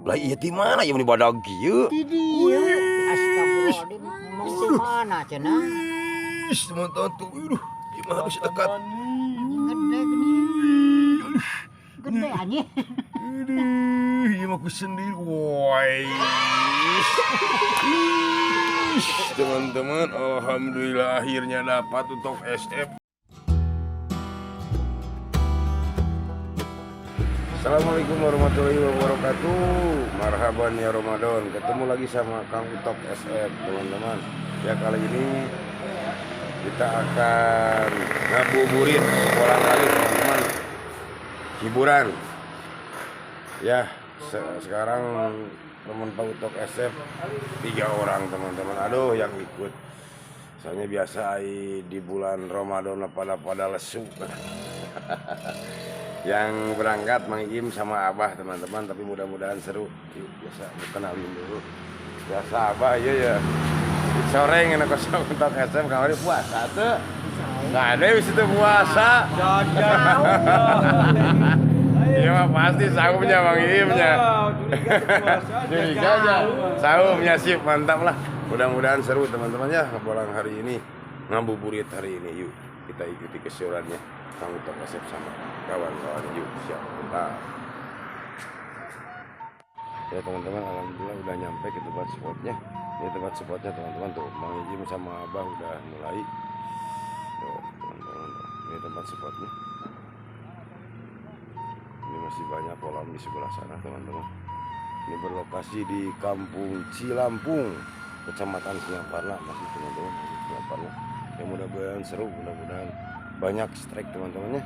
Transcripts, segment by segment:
Lah, iya, di mana ya, di badag kieu? Di dieu. Astagfirullahaladzim. Ngomong di mana cenah? Wih, teman-teman tuh, aduh, gimana harus dekat. Gede gini. Gede anjing. Aduh, iya mah aku sendiri. Woi. Teman-teman, alhamdulillah akhirnya dapat untuk SF. Assalamualaikum warahmatullahi wabarakatuh. Marhaban ya Ramadan. Ketemu lagi sama Kang Utok SF, teman-teman. Ya, kali ini kita akan ngabuburit pulang lagi, teman-teman. Hiburan. Ya, sekarang teman Pak Utok SF tiga orang, teman-teman. Aduh, yang ikut. Soalnya biasa ai di bulan Ramadan pada pada lesu. Yang berangkat Mang Im sama Abah, teman-teman, tapi mudah-mudahan seru. Yuk, biasa kenalin dulu. Biasa Abah, iya ya. Sore enak kosong untuk SM kamari puasa tuh. Nggak ada di situ puasa. Iya mah pasti saumnya Bang Imnya. Curiga aja. Saumnya sih mantap lah. Mudah-mudahan seru, teman-teman, ya pulang hari ini, ngabuburit hari ini. Yuk, kita ikuti keseruannya Kang Utok Asep sama kawan-kawan. Yuk, siap, mantap. Ya teman-teman, alhamdulillah udah nyampe ke tempat spotnya. Ini tempat spotnya, teman-teman, tuh. Mang Ijim sama Abah udah mulai. Tuh, teman-teman, tuh. Ini tempat spotnya. Ini masih banyak kolam di sebelah sana, teman-teman. Ini berlokasi di Kampung Cilampung, Kecamatan Singaparna masih, teman-teman, masih Singaparna. Ya, mudah-mudahan seru, mudah-mudahan banyak strike, teman-temannya,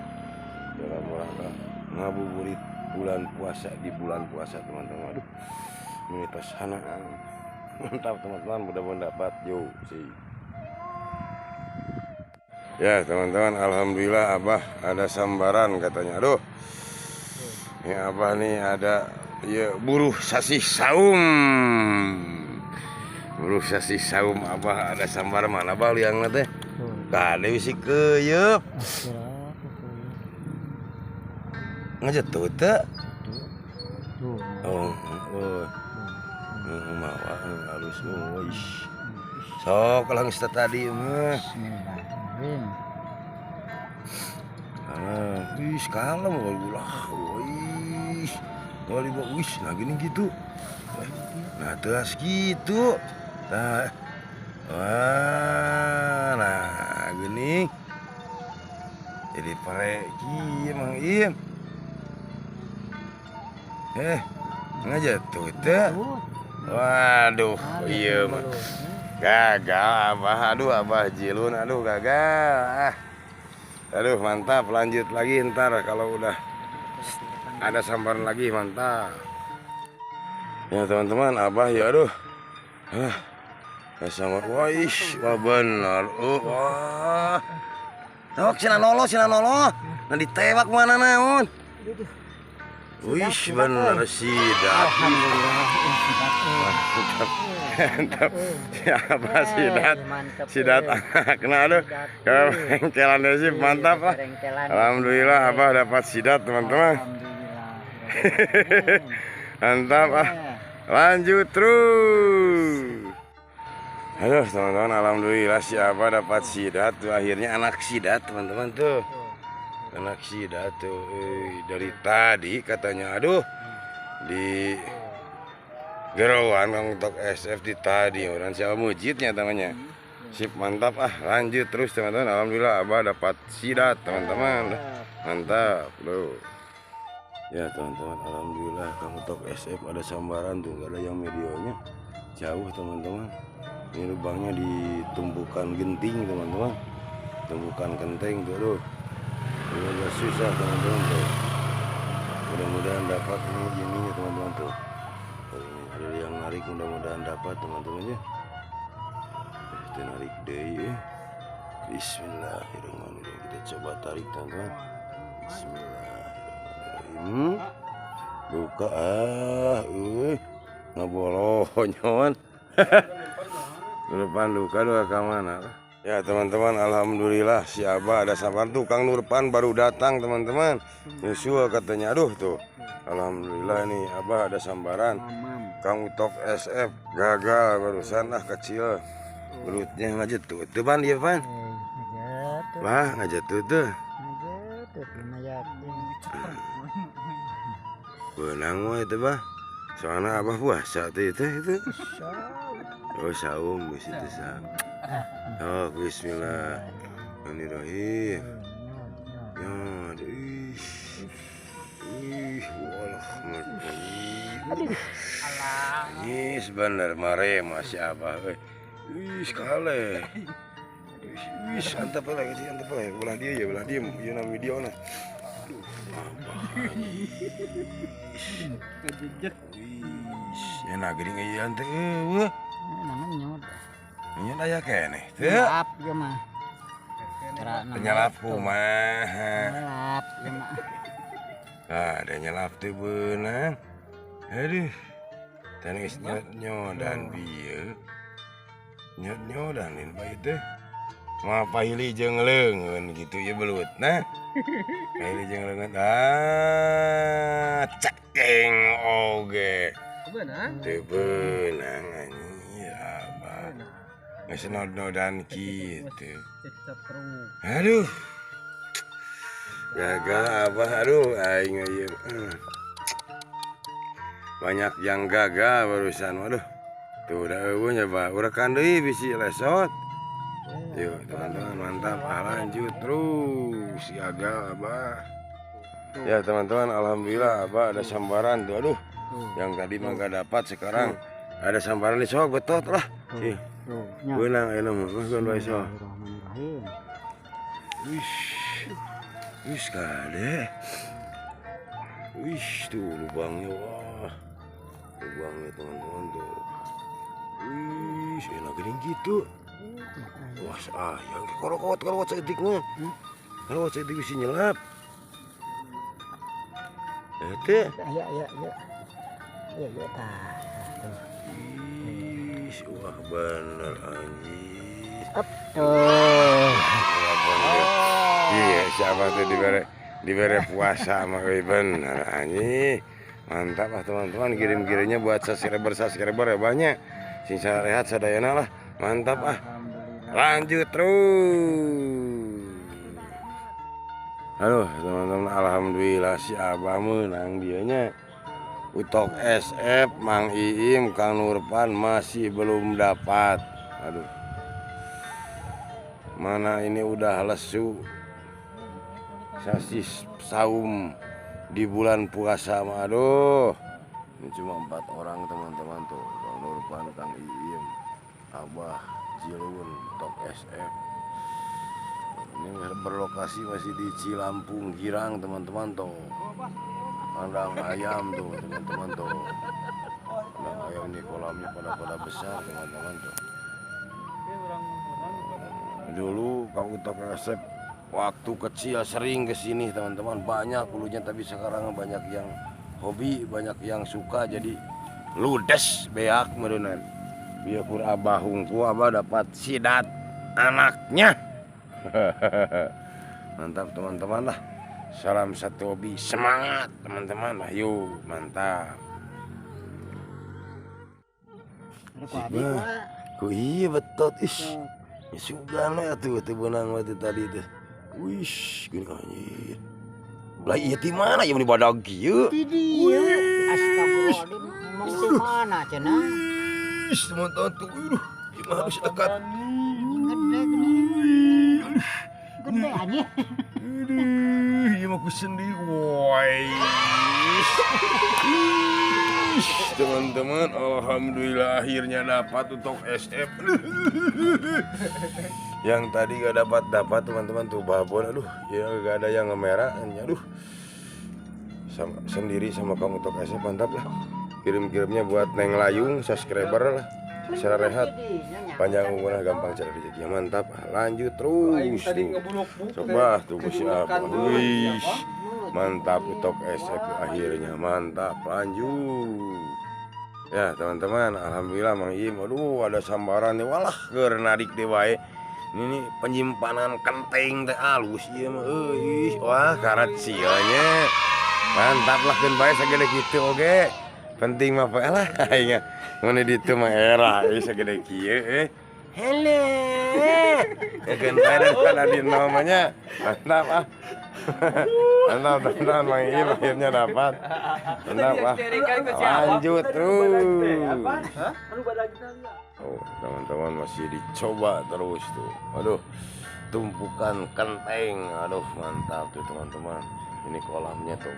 dalam rangka ngabuburit bulan puasa, di bulan puasa, teman-teman. Aduh, ini tos sana. Mantap, teman-teman, mudah-mudahan dapat. Yo, sih. Ya teman-teman, alhamdulillah Abah ada sambaran katanya. Aduh. Ini Abah nih ada ya buruh sasih saum. Buruh sasih saum Abah ada sambar, mana Abah liangna teh? Kade bisi keuyeup. Ngajetut teu? Oh, oh. Mawa halus, oh, ish. Sok langsung tadi mah. Bismillahirrahmanirrahim. Ah, wih, kalem ulah. Wih. Kalau dibawa wih, nah gini gitu. Nah, teras gitu. Nah. Wah, nah gini. Jadi pare kieu Mang Im. Eh, ngajatuh teh. Waduh, iya mah. Gagal Abah, aduh, Abah jilun, aduh, gagal. Ah. Aduh, mantap, lanjut lagi ntar kalau udah ada sambaran lagi, mantap. Ya teman-teman, Abah ya, aduh. Ah. Sama, wah, ish, wah benar. Oh, wah. Tok sina lolo, sina lolo. Nah, ditewak mana naon? Wih, bener sidat. Alhamdulillah. Mantap. Mantap. Siapa sidat? Mantap. Sidat anak. Nah, aduh. Bengkelannya sih mantap lah. Alhamdulillah Abah dapat sidat, teman-teman. Alhamdulillah. Mantap ah. Lanjut terus. Aduh teman-teman, alhamdulillah si Abah dapat sidat tuh, akhirnya anak sidat, teman-teman, tuh. Anak sidat tuh. Eh, dari tadi katanya, aduh, di gerowan Kang Tok SF di tadi orang siapa mujidnya namanya. Sip, mantap ah, lanjut terus, teman-teman. Alhamdulillah Abah dapat sidat, teman-teman. Mantap loh. Ya teman-teman, alhamdulillah Kang Tok SF ada sambaran tuh, gak ada yang medionya jauh, teman-teman. Ini lubangnya di tumpukan genting, teman-teman, tumpukan kenteng tuh, aduh. Ini agak susah, teman-teman, tuh. Mudah-mudahan dapat ini ininya, teman-teman, tuh. Oh, ini ada yang narik, mudah-mudahan dapat, teman-teman, ya. Kita narik deh ya. Bismillahirrahmanirrahim. Kita coba tarik, teman-teman. Bismillahirrahmanirrahim. Buka ah, ngabolonyon. Depan luka dua ke mana? Ya teman-teman, alhamdulillah si Abah ada sabar tuh. Kang Nurpan baru datang teman-teman. Nyusul katanya, aduh tuh. Alhamdulillah nih Abah ada sambaran. Kang Utok SF gagal barusan, ah kecil. Belutnya ngajetut tuh pan dia pan. Wah ngajetut tuh. Benang mah itu bah. Soalnya Abah puasa tuh itu. Oh saum di situ saum. Oh bismillahirrahmanirrahim. Ya, ih. Ih, walah aduh. Ini sebenar mare masih Abah euy. Ih, kale. Ih, antep lagi sih, antep lagi. Belah dia ya, belah dia. Ieu na video na. Aduh, Abah. Ih, enak geuning ieu teh eueuh. Namanya nyot. Nyot aya keneh teu. Nyelap ieu mah. Nyelap kumaha? Nyelap ieu mah. Ah, ada nyelap teu beunang. Aduh. Teh geus nyot-nyodan bieu. Nyot-nyodan lain bae teh. Mah pahili jeung leungeun kitu ieu belutna. Pahili jeung leungeun. Ah, cekeng oge. Beunang. Teu beunang anjing Abah. Geus nod-nodan kitu. Aduh. Gagal Abah, aduh aing ieu. Banyak yang gagal barusan, waduh. Tuh udah eueuh nya bah, urekan deui bisi lesot. Yuk teman-teman mantap, lanjut terus gagal Abah. Ya teman-teman, alhamdulillah Abah ada sambaran tuh, aduh. Yang tadi mah gak dapat sekarang ada sambaran nih sok betot lah. Ih. Beunang ayeuna mah, geus bae sok. Wih. Wih, kade. Wih, tuh lubangnya wah. Lubangnya teman-teman tuh. Wih, enak geuning gitu. Wah, ah, yang korokot korokot saeutik mah. Korokot saeutik bisi nyelap. Teh. Ya ya ya. Ya ya tah. Ih, wah bener anjir. Up tuh. Iya, siapa tuh dibere puasa sama euy bener anjir. Mantap lah teman-teman, kirim-kirimnya buat subscriber ya banyak. Sing sarehat sadayana lah. Mantap ah. Lanjut terus. Aduh teman-teman, alhamdulillah si Abah menang dianya. Utok SF, Mang Iim, Kang Nurpan masih belum dapat. Aduh. Mana ini udah lesu. Sasis saum di bulan puasa mah aduh. Ini cuma 4 orang teman-teman tuh. Kang Nurpan, Kang Iim, Abah, Jilun, Tok SF. Ini berlokasi masih di Cilampung Girang teman-teman tuh. Kandang ayam tuh teman-teman tuh. Kandang ayam ini kolamnya pada besar teman-teman tuh. Dulu Kang Utok SF waktu kecil sering kesini teman-teman, banyak bulunya, tapi sekarang banyak yang hobi, banyak yang suka jadi ludes beak meureunan. Biar kur Abah hungku Abah dapat sidat anaknya. Mantap teman-teman lah. Salam satu hobi, semangat teman-teman lah, yuk mantap. Ku iya betot ish. Sugana tuh teu beunang waktu tadi teh. Wih, gini anjir. Lah ieu ti mana ieu meni badag kieu? Ti dieu. Astagfirullahaladzim, emang ti mana cenah? Wih, teman-teman tuh, aduh, gimana harus dekat. Gede gede. Gede anjir. Aduh, ieu mah ku sendiri. Woi. Teman-teman, alhamdulillah akhirnya dapat untuk SF. Yang tadi gak dapat teman-teman tuh babon, aduh, ya gak ada yang ngemerah, aduh. Sama, sendiri sama kamu untuk SF mantap lah. Kirim-kirimnya buat Neng Layung, subscriber lah. Secara rehat, panjang umur lah, gampang cari rezeki. Mantap, lanjut terus tuh. Coba tuh siapa? Wih, mantap untuk SF akhirnya, mantap, lanjut. Ya teman-teman, alhamdulillah Mang Im, aduh ada sambaran nih, walah keur narik deui wae. Ini nih penyimpanan kenteng teh alus ieu mah euy. Wah, karet sianya. Mantap lah keun bae sagede kitu oge. Penting mah poe lah aing. Mun di ditu mah era euy sagede kieu euy. Hele. Keun bae daripada di namanya. Mantap ah. Mantap teman-teman, Mang Iim akhirnya dapat. Mantap ah. Lanjut terus. Oh, teman-teman masih dicoba terus tuh. Aduh, tumpukan kenteng. Aduh, mantap tuh teman-teman. Ini kolamnya tuh.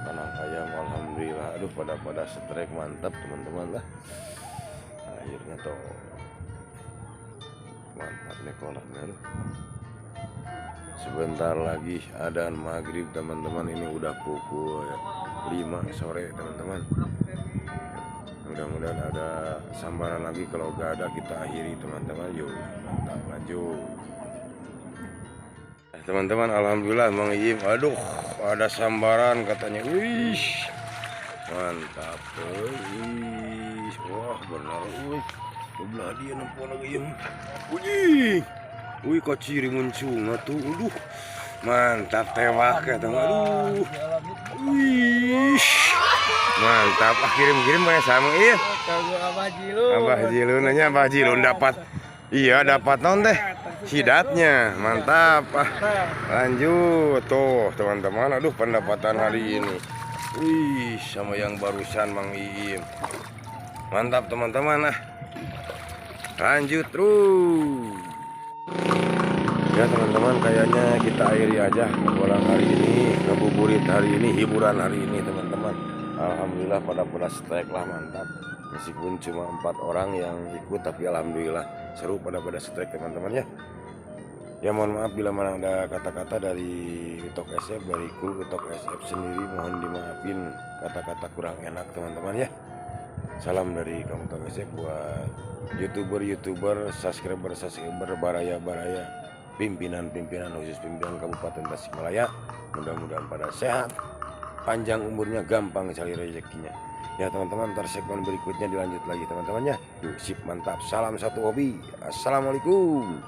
Kandang ayam, alhamdulillah. Aduh, pada strike mantap teman-teman lah. Akhirnya tuh. Mantap nih kolamnya. Aduh. Sebentar lagi adzan maghrib teman-teman. Ini udah pukul 5 sore teman-teman. Mudah-mudahan ada sambaran lagi. Kalau gak ada kita akhiri teman-teman. Yuk, mantap, lanjut. Teman-teman, alhamdulillah Mang Iim. Aduh, ada sambaran katanya. Wih, mantap. Wih, wah benar. Wih, belah dia nempo lagi Iim. Wih, wih kok ciri muncung tuh. Aduh, mantap tewak ya teman. Aduh, wih. Mantap, ah kirim-kirim kayak sama iya. Abah Jilun nanya Abah Jilun dapat. Iya, dapat non teh. Sidatnya, mantap. Ah, lanjut tuh teman-teman. Aduh, pendapatan hari ini. Wih, sama yang barusan Mang Iim. Mantap teman-teman ah. Lanjut terus. Ya teman-teman, kayaknya kita akhiri aja ngebolang hari ini, ngebuburit hari ini, hiburan hari ini teman-teman. Alhamdulillah pada strike lah, mantap. Meskipun cuma 4 orang yang ikut, tapi alhamdulillah seru pada strike teman-teman ya. Ya mohon maaf bila mana ada kata-kata dari Utok SF, dari kru Utok SF sendiri, mohon dimaafin kata-kata kurang enak teman-teman ya. Salam dari Kang Utok SF buat youtuber-youtuber, subscriber-subscriber, baraya-baraya, pimpinan-pimpinan khusus pimpinan Kabupaten Tasikmalaya. Mudah-mudahan pada sehat, panjang umurnya, gampang cari rezekinya. Ya teman-teman, ntar segmen berikutnya dilanjut lagi teman-teman ya. Yuk, sip, mantap. Salam satu hobi. Assalamualaikum.